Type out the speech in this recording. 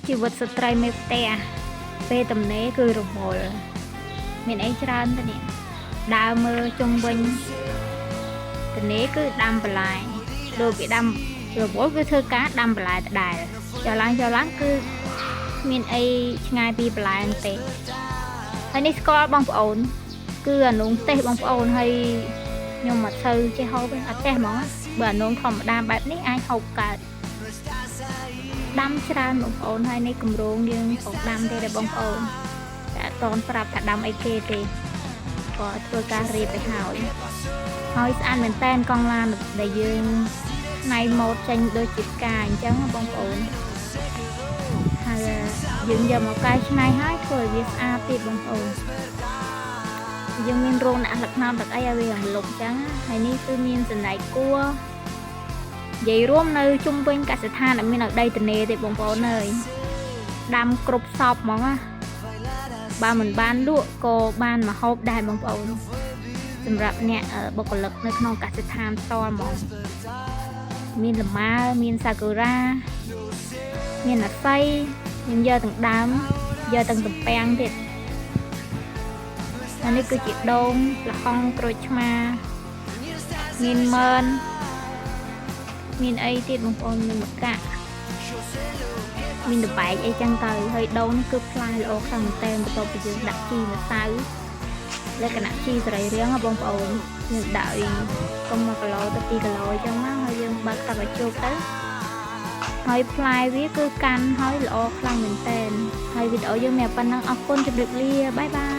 ជីវិតស្ត្រីមេផ្ទះពេលទំនេរគឺរវល់មានអីច្រើនទៅនេះដើរមើលជុំវិញទំនេរគឺដាំបន្លែដូចគេដាំរវល់គឺធ្វើការដាំបន្លែដដែលចុះឡើងចុះឡើងគឺគ្មានអីឆ្ងាយពីបន្លែហ្នឹងទេហើយនេះស្គាល់បងប្អូន គឺអានងទេសបងប្អូនហើយខ្ញុំអត់សូវចេះហូបទេអត់ចេះហ្មងណាបើអានងធម្មតាបែបនេះអាចហូបកើតដាំច្រើនបងប្អូនហើយនេះកម្រងយើងក៏ដាំទេដែរបងប្អូនតែអត់តន់ប្រាប់ថាដាំអីគេទេក៏ធ្វើការរៀបទៅហើយហើយស្អាតមែនតែនកង់ឡានដែលយើងណៃម៉ូតចេញដូចជាផ្កាអញ្ចឹងណាបងប្អូនហើយយើងយកមកកែច្នៃហើយធ្វើឲ្យវាស្អាតទៀតបងប្អូន យើងមានរោងដាក់ស្លឹកត្នោតទឹកអីឲ្យវារំលប់ចឹងណាហើយនេះគឺមានសណ្តែកគួរនិយាយរួមនៅជុំវិញកសិដ្ឋានអត់មានឲ្យដីទនេទេបងប្អូនអើយដាំគ្រប់សពហ្មងណាបើមិនបានលក់ក៏បានមកហូបដែរបងប្អូនសម្រាប់អ្នកបុគ្គលិកនៅក្នុងកសិដ្ឋានផ្ទាល់ហ្មងមានលម៉ើមានសាកូរ៉ាមានអាស័យខ្ញុំយកទាំងដើមយកទាំងទំពាំងទៀត អានេះគឺជាដូងល្ហុងក្រូចឆ្មាមានមឿនមានអីទៀតបងប្អូនមានម្កាក់មានតបែកអីចឹងទៅហើយដូងនេះគឺផ្លែល្អខ្លាំងមែនតើបន្ទាប់ពីយើងដាក់ជីម្សៅលក្ខណៈជីសរីរាង្គហ៎បងប្អូនយើងដាក់អីកុំ1គីឡូទៅ2គីឡូអញ្ចឹងមកហើយយើងបើកទឹកឲ្យជោគទៅហើយផ្លែវាគឺកាន់ហើយល្អខ្លាំងមែនតើហើយវីដេអូយើងមានប៉ុណ្ណឹងអរគុណជម្រាបលា bye bye.